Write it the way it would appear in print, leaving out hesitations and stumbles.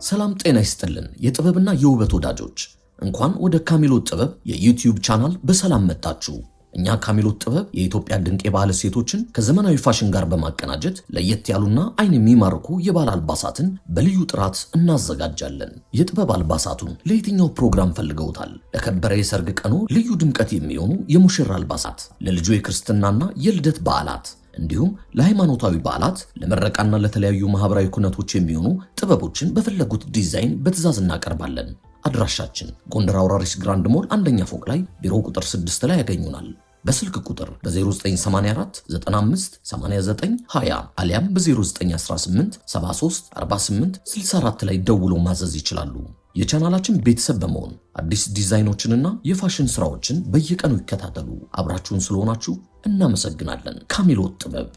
ሰላም ጤና ይስጥልን የጥበብና የውበት ወዳጆች፣ እንኳን ወደ ካሚሎት ጥበብ የ YouTube channel በሰላም መጣችሁ። እኛ ካሚሎት ጥበብ የኢትዮጵያ ድንቅ የባህል እሴቶችን ከዘመናዊ ፋሽን ጋር በማቀናጀት ለየት ያሉና አይን የሚማርኩ የባህል አልባሳትን በልዩ ጥራት እናዘጋጃለን። የጥበብ አልባሳቱን ለየትኛው ፕሮግራም ፈልገውታል? ለከበረ የሰርግ ቀኖ ልዩ ድምቀት የሚሆኑ የሙሽራ አልባሳት፣ ለልጆ የክርስትናና የልደት በዓላት እንዲሁም ለሃይማኖታዊ በዓላት፣ ለምረቃና ለተለያዩ ማህበራዊ ኩነቶች የሚሆኑ ጥበቦችን በፈለጉት ዲዛይን በትዕዛዝ እናቀርባለን። አድራሻችን ጎንደር አውራሪስ ግራንድ ሞል አንደኛ ፎቅ ላይ ቢሮ ቁጥር 6 ላይ ያገኙናል። በስልክ ቁጥር በ0984 95 89 20 አሊያም በ0918 73 48 64 ላይ ደውሎ ማዘዝ ይችላሉ። የቻናላችን ቤተሰብ በመሆን አዲስ ዲዛይኖችንና የፋሽን ስራዎችን በየቀኑ ይከታተሉ። አብራችሁን ስለሆናችሁ እናመሰግናለን። ካሚሎት ጥበብ።